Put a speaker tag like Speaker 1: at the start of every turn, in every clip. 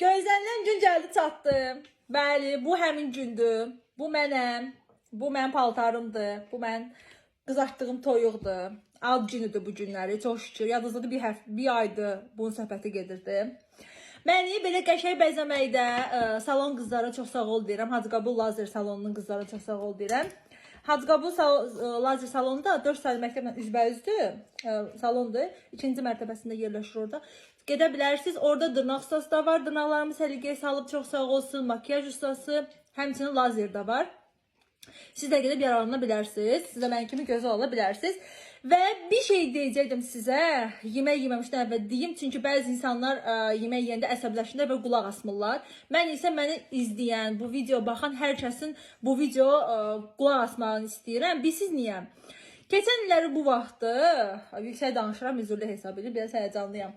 Speaker 1: Gözlənilən gün gəldi çatdı. Bəli, bu həmin gündür. Bu mənəm. Bu mənim paltarımdır. Bu mənim qızartdığım toyuqdur. Ad günüdür bu günləri. Çox şükür. Yadınızdadır bir həftə, bir aydır bunun söhbəti gedirdi. Məni belə qəşəng bəzəməkdə salon qızlara çox sağ ol deyirəm. Hacıqabul Lazer salonunun qızlara çox sağ ol deyirəm. Hacıqabul Lazer salonu da 4 saylı məktəblə üzbəüzdür. Salondur. İkinci mərtəbəsində yerləşir orada. Gedə bilərsiniz. Orada dırnaq ustası da var. Dırnaqlarımı səliqəyə salıb çox sağ olsun. Makiyaj ustası, həmçinin lazer də var. Siz də gedib yararlana bilərsiniz. Siz də mənim kimi gözəl ola bilərsiniz. Və bir şey deyəcəkdim sizə, yemək yeməmişdən əvvəl deyim, çünki bəzi insanlar yemək yeyəndə əsəbləşirlər və qulaq asmırlar. Mən isə məni izləyən, bu video baxan hər kəsin bu video qulaq asmağını istəyirəm. Bilirsiz niyə? Keçən illəri bu vaxtı, yüksək danışıram, üzürlü hesab edin, biraz həyəcanlıyam.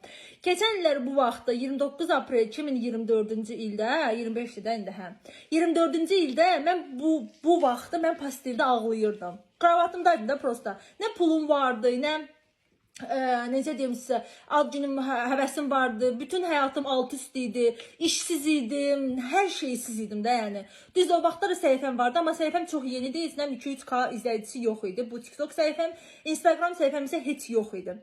Speaker 1: Keçən illəri bu vaxtı 29 aprel 2024-cü ildə, 25-dir də indi hə. 24-cü ildə mən bu vaxtı mən pastildə ağlayırdım. Kravatımdaydım da prosta. Nə pulum vardı, nə necə deyim sizə, ad günüm həvəsim vardı, bütün həyatım alt üst idi, işsiz idim, hər şeysiz idim də yəni. Düz o vaxtlar da səhifəm vardı, amma səhifəm çox yeni idi, heç nəm 2-3K izləyicisi yox idi. Bu TikTok səhifəm, Instagram səhifəm isə heç yox idi.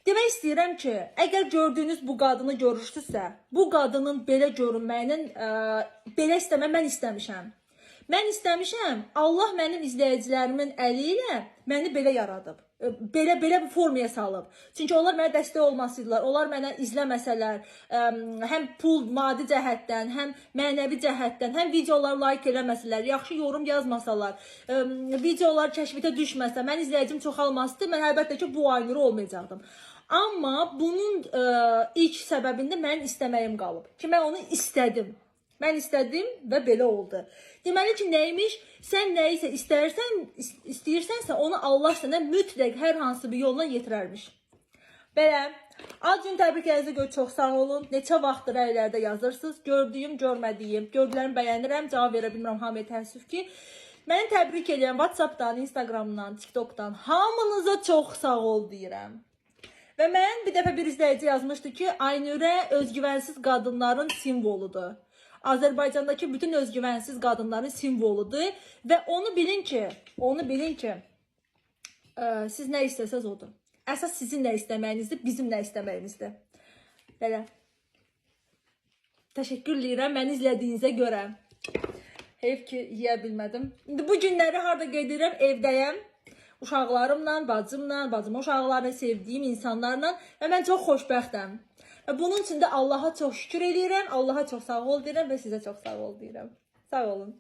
Speaker 1: Demək istəyirəm ki, əgər gördüyünüz bu qadını görürsünüzsə, bu qadının belə görünməyinin belə istəmə mən istəmişəm. Mən istəmişəm, Allah mənim izləyicilərimin əli ilə məni belə yaradıb. Belə bir formaya salıb. Çünki onlar mənə dəstək olmasaydılar, onlar mənə izləməsələr, həm pul maddi cəhətdən, həm mənəvi cəhətdən, həm videolar like eləməsələr, yaxşı yorum yazmasalar, videolar kəşfiyyata düşməsə, mən izləyicim çoxalmasaydı, mən əlbəttə ki, bu Aynur olmayacaqdım. Amma bunun ilk səbəbində mənim istəməyim qalıb ki, mən onu istədim. Mən istədim və belə oldu. Deməli ki, nəymiş? Sən nəyisə istərsən, istəyirsənsə, onu Allah sənə mütləq hər hansı bir yolla yetirərmiş. Belə, ad gün təbriklərinizə görə çox sağ olun. Neçə vaxtdır rəylərdə yazırsınız. Gördüyüm, görmədiyim, gördüklərimi bəyənirəm, cavab verə bilmirəm hamıya təəssüf ki. Məni təbrik edən WhatsApp-dan, Instagram-dan, TikTok-dan hamınıza çox sağ ol deyirəm. Və mən bir dəfə bir izləyici yazmışdı ki, Aynurə özgüvənsiz qadınların simvoludur. Azərbaycandakı bütün özgüvənsiz qadınların simvoludur və onu bilin ki, siz nə istəsəz odur. Əsas sizin nə istəməyinizdir, bizim nə istəməyimizdir. Belə. Təşəkkür eləyirəm məni izlədiyinizə görə. Heyf ki, yeyə bilmədim. İndi bu günləri harda gedirəm? Evdəyəm. Uşaqlarımla, bacımla, bacımın uşaqlarla, sevdiyim insanlarla və mən çox xoşbəxtəm. Və bunun üçün də Allaha çox şükür eləyirəm, Allaha çox sağ ol deyirəm və sizə çox sağ ol deyirəm. Sağ olun.